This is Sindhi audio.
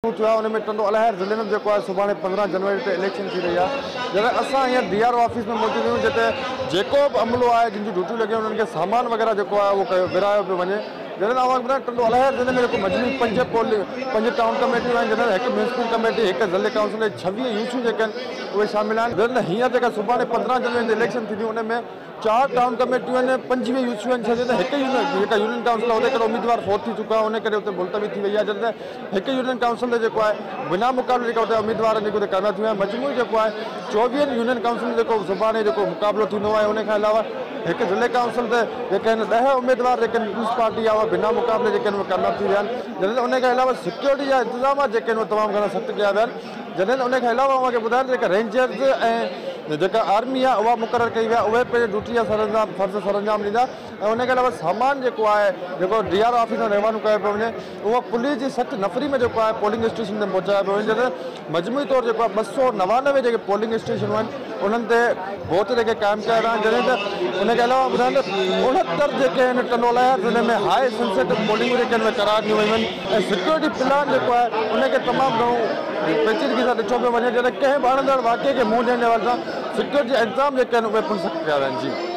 شروع ٿيو آهي ان ۾ ٽنڊو الهيار ضلعي ۾ به جيڪو آهي سڀاڻي 15 جنوري تي اليڪشن ٿي رهي آهي جڏهن اسان هينئر ڊي آر او آفيس ۾ موجود آهيون جتي جيڪو به عملو آهي جن جون ڊيوٽيون لڳيون انهن کي سامان وغيره جيڪو آهي اهو ڪيو ورهايو پيو وڃي جڏهن ته اوهان کي ٻڌايان ٽنڊو الهيار ضلعي ۾ جيڪو مجموعي پنج پولنگ پنج ٽائون ڪميٽيون آهن جڏهن هڪ ميونسپل ڪميٽي هڪ ضلعي ڪائونسل ۽ 26 يو سيون جيڪي آهن اهي شامل آهن جڏهن ته هينئر جيڪا سڀاڻي 15 جنوري تي اليڪشن ٿيندي ان ۾ چار ٽائون ڪميٽيون آهن، 25 يو سيون آهن، جڏهن ته هڪ يونين جيڪا يونين ڪائونسل آهي اتي هڪڙو اميدوار فوت ٿي چڪو آهي ان ڪري اتي ملتوي ٿي وئي آهي جڏهن ته هڪ يونين ڪائونسل تي جيڪو آهي بنا مقابلي جيڪا اتي اميدوار آهن جيڪي اتي ڪامياب ٿي ويا آهن مجموعي جيڪو آهي 24 يونين ڪائونسل تي جيڪو سڀاڻي جيڪو مقابلو ٿيندو آهي ان کان علاوه هڪ ضلعي ڪائونسل تي جيڪي آهن 10 اميدوار جيڪي آهن پيپلز پارٽي جا اهي بنا مقابلي جيڪي آهن اهي ڪامياب ٿي ويا آهن جڏهن ته ان کان علاوه سيڪيورٽي جا انتظامات جيڪي آهن اهي تمام گهڻا سخت ڪيا ويا آهن جڏهن ته ان کان علاوه اوهان کي ٻڌايان ته جيڪا رينجرز ۽ جيڪا آرمي آهي اها مقرر ڪئي وئي آهي اهي پنهنجي ڊيوٽي جا سرانجام فرض سرانجام ڏيندا ۽ ان کان علاوه سامان جيڪو آهي جيڪو ڊي آر آفيس مان روانو ڪيو پيو وڃي اهو پوليس جي سخت نفري ۾ جيڪو آهي پولنگ اسٽيشن تي پهچايو پيو وڃي جڏهن مجموعي طور جيڪو آهي 299 جيڪي پولنگ اسٽيشنون آهن انهن تي بوٿ جيڪي قائم ڪيا ويا آهن جڏهن ته ان کان علاوه ٻڌايان ته 69 جيڪي آهن ٽنڊو الهيار ضلعي ۾ هاء سينسيٽو پولنگون جيڪي آهن اهي قرار ڏنيون ويون آهن ۽ سيڪيورٽي پلان جيڪو آهي ان کي تمام گهڻو پيچيدگي سان ڏٺو پيو وڃي جڏهن ڪنهن به اڻندڙ واقعي کي منهن ڏيڻ جي حوالي سان سيڪيورٽي جا انتظام جيڪي آهن اهي پڻ سخت ڪيا ويا آهن جي.